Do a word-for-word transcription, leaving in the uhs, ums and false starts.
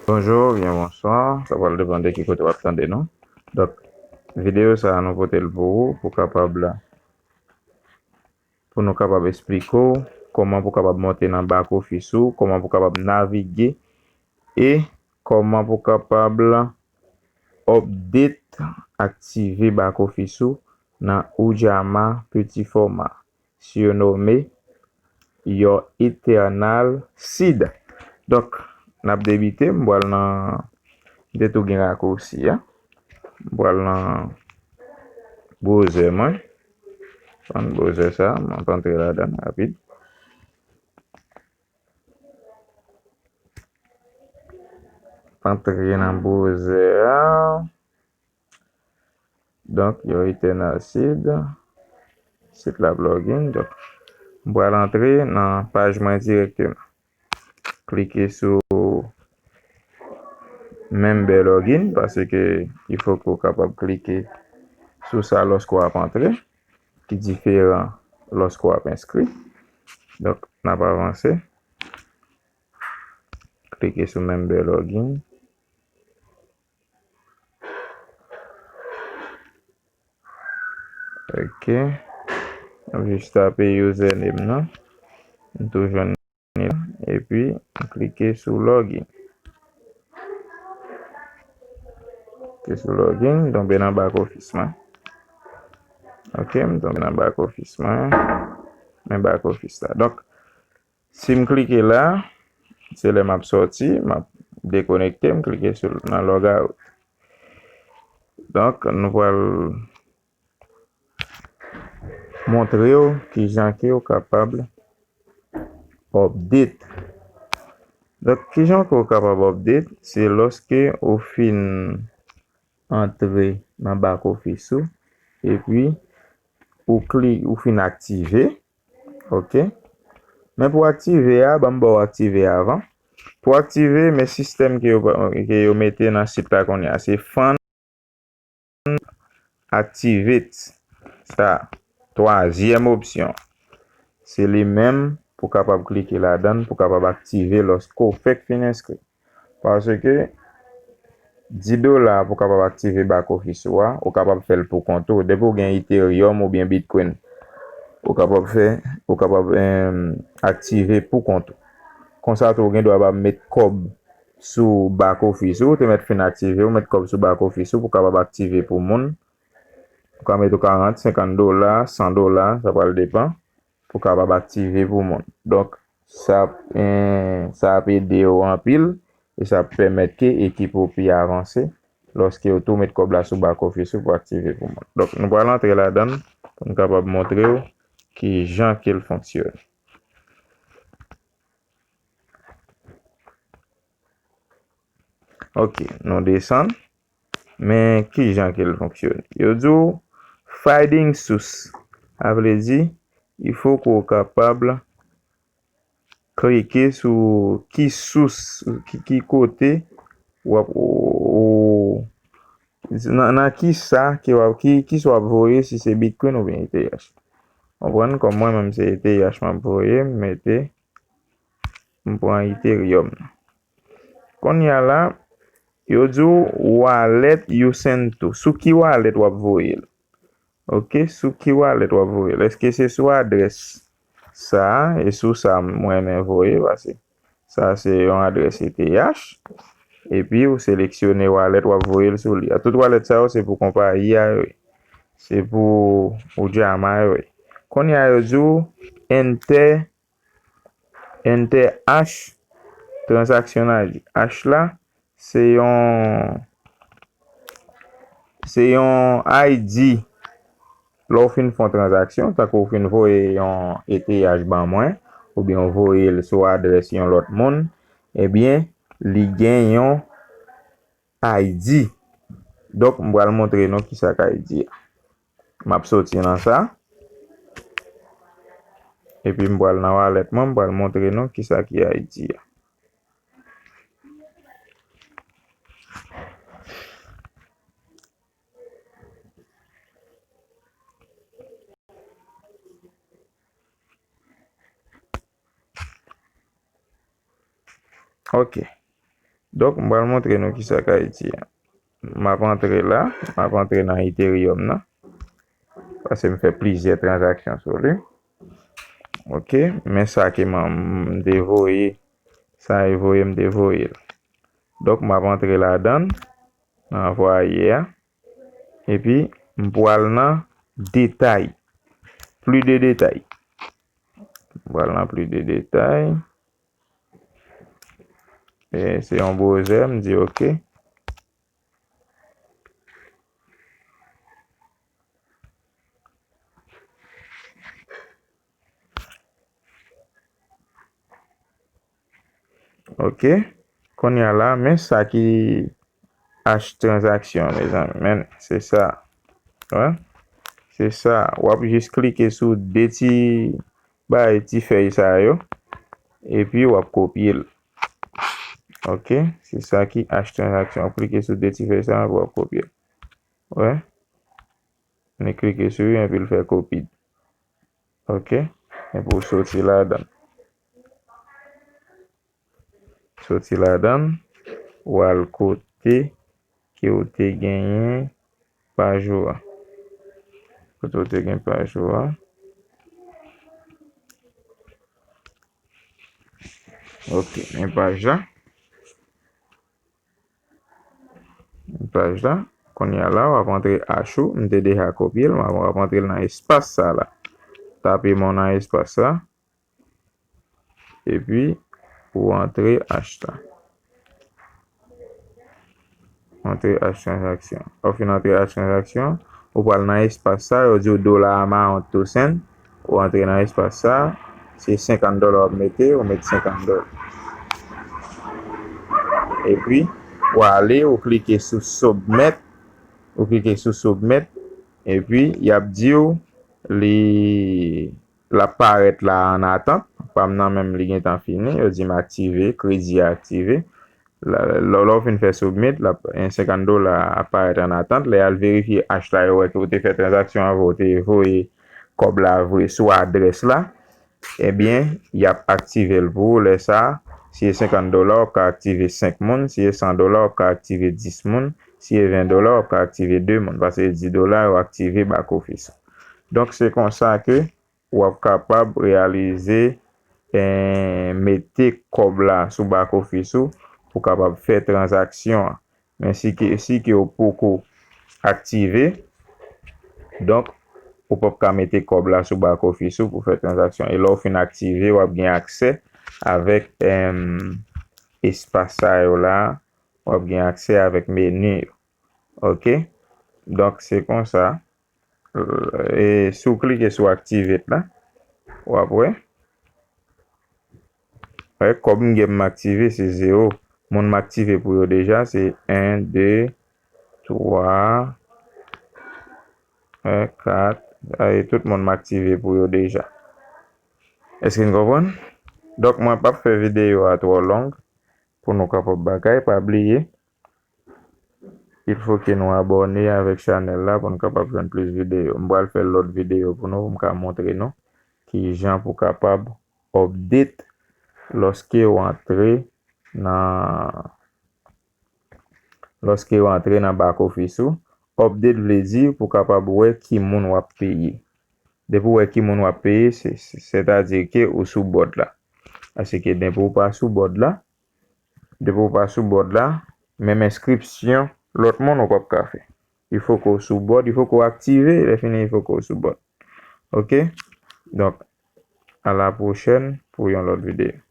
Bonjou oubyen bonswa, sa pral depann de ki kote w ap tande nou. Donk, videyo sa a nou pote l pou ou, pou kapab, pou nou kapab esplike w kòman pou kapab monte nan back office ou, kòman pou kapab navige e kòman pou kapab update, aktive back office ou nan Ujamaa Petit Format, sirnome Your Eternal Seed. Donk, n ap debite, m pral nan, m te tou gen rakousi a. M pral nan browser mwen. Pran browser sa, m ap antre ladan rapid. Antre nan browser a. Donk, Your Eternal Seed. Sit la ap login. Donk, m pral antre nan paj mwen dirèkteman. Klike sou Member Login, paske il faut que w kapab klike sou sa lòske w ap antre, ki diferan lòske w ap enskri. Donk, n ap avanse. Klike sou Member Login. Ok. M ap jis tape username nan. M tou jwenn li la. Epi, m klike sou login. Klike sou login, m tonbe nan back office mwen. Ok, m tonbe nan back office mwen. Men back office la. Donk, si m klike la, se lè m ap sòti, m ap dekonekte, m klike sou nan log out. Donk, nou pral montre w kijan ke w kapab update. Donk, kijan ke w kapab update? Se lòske ou fin antre nan back office ou, epi ou kli, ou fin aktive, ok? Men pou aktive a, ban m ba w aktive avan. Pou aktive, men sistèm ke yo, ke yo mete nan sit la kounye a, se fund activate. Sa, twazyèm opsyon. Se li menm pou kapab klike ladan l, pou kapab aktive lòske w fèk fin enskri. Paske dis dola pou kapab aktive back office ou a, ou kapab fè l pou kont ou. Depi w gen Ethereum oubyen Bitcoin, ou kapab fè, ou kapab, em, aktive pou kont ou. Konsa tou, ou gen dwa pa met kòb sou back office ou, ou te mèt fin aktive, ou met kòb sou back office ou pou kapab aktive pou moun. Ou ka met ou karant, senkant dola, san dola, sa pral depann, pou kapab aktive pou moun. Donk, sa ap, eh, sa ap ede w anpil e sa ap pèmèt ke ekip ou pi avanse lòske yo tou met kòb la sou back office ou pou aktive pou moun. Donk, nou pral antre ladan l pou n kapab montre w kijan ke l fonksyone. Ok, nou desann. Men kijan ke l fonksyone? Yo di w finding source. Sa vle di, il faut que w kapab klike sou ki sous, ki, ki kote w ap, ou, ou, nan, nan ki sa ke w ap, ki, ki sa w ap voye, si se Bitcoin oubyen E T H. Konprann? Kòm mwen menm se E T H m ap voye, m mete, m pran Ethereum nan. Kounye a la, yo di w wallet you send to. Sou ki wallet w ap voye l? Ok, sou ki wallet w ap voye l? Èske se sou adrès sa a? E sou sa a, mwen renmen voye, paske sa a se yon adrès E T H. Epi ou seleksyone wallet w ap voye l sou li a. Tout wallet sa yo se pou konpayi a yo ye. Se pou Ujamaa yo ye. Kounye a yo di w enter, enter hash transaction I D. Hash la, se yon, se yon I D. Lè w fin fè yon tranzaksyon, tankou w fin voye yon E T H ban mwen, oubyen w voye l sou adrès yon lòt moun, ebyen, li gen yon I D. Donk, m pral montre nou kisa k I D a. M ap soti nan sa. Epi m pral nan wallet mwen, m pral montre nou kisa ki I D a. Ok. Donk, m pral montre nou kisa k Ayiti a. M ap antre la, m ap antre nan Ethereum nan. Paske m fè plizyè tranzaksyon sou li. Ok, men sa ke m, m te voye, sa e voye m te voye l. Donk, m ap antre ladan l, nan vwaye a. Epi, m pral nan detay. Plus de détails. M pral nan plus de détails. E se yon browser, m di ok. Ok. Kounye a la, men sa ki H tranzaksyon, mezanmi. Men, se sa. Wè? Se sa. W ap jis klike sou de ti bay, ti fèy sa yo. Epi w ap kopye l. Ok? Se sa ki H tranzaksyon. W ap klike sou de ti fèy sa yo, w ap kopye l. Wè? Ni klike sou li, epi l fè kopi. Ok? Epi w soti ladan l. Soti ladan l, w al kote ke w te genyen paj ou a. Kote w te gen paj ou a. Ok, men paj la. Men paj la. Kounye a la, w ap antre H ou. M te deja kopye l, men w ap antre l nan espas sa la. Tape men w nan espas sa. Epi, ou antre H la. Antre H tranzaksyon. Lè w fin antre H tranzaksyon, ou pral nan espas sa, yo di w dollar amount to send. Ou antre nan espas sa, se senkant dola w ap mete, ou met senkant dola. Epi, ou ale, ou klike sou submit, ou klike sou submit, epi, y ap di w li l ap parèt la an atant. Pa m nan menm li gentan fini. Yo di m aktive, kredi a aktive. Lè, lè, lè w fin fè submit, l ap, en, senkant dola ap parèt an atant. Lè y al verifye H la, yo wè ke w te fè tranzaksyon an vre, w te voye kòb la vre sou adrès la. Ebyen, y ap aktive l pou ou lè sa a. Si e senkant dola, w ap ka aktive senk moun. Si e san dola, w ap ka aktive dis moun. Si e ven dola, w ap ka aktive de moun. Paske dis dola, yo aktive back office. Donk, se konsa ke w ap kapab reyalize, eh, mete kòb la sou back office ou pou kapab fè tranzaksyon an. Men si ke, si ke w poko aktive, donk, ou p ap ka mete kòb la sou back office ou pou fè tranzaksyon. E lè w fin aktive, w ap gen aksè avèk, em, espas sa yo la, w ap gen aksè avèk meni yo. Ok? Donk, se konsa. E si w klike sou activate la, w ap wè. Wè, kòb m gen pou m aktive, se zewo. Moun m aktive pou yo deja, se en, de, twa, wè, kat. Sa e tout moun m aktive pou yo deja. Èske n konprann? Donk, mwen p ap fè videyo a twò long pou nou kapab bagay. Pa bliye, il faut que nou abòne avèk chanèl la pou n kapab jwenn plis videyo. M pral fè lòt videyo pou nou, pou m ka montre nou kijan pou kapab update lòske w antre nan, lòske w antre nan back office ou. Update vle di pou kapab wè ki moun w ap peye. Depi w wè ki moun w ap peye, se, se, sètadi ke ou sou board la. Paske depi w pa sou board la, depi w pa sou board la, menm enskripsyon lòt moun ou p ap ka fè. Il faut que w sou board, il faut que w aktive, lè fini, il faut que w sou board. Ok? Donk, à la prochaine pou yon lòt videyo.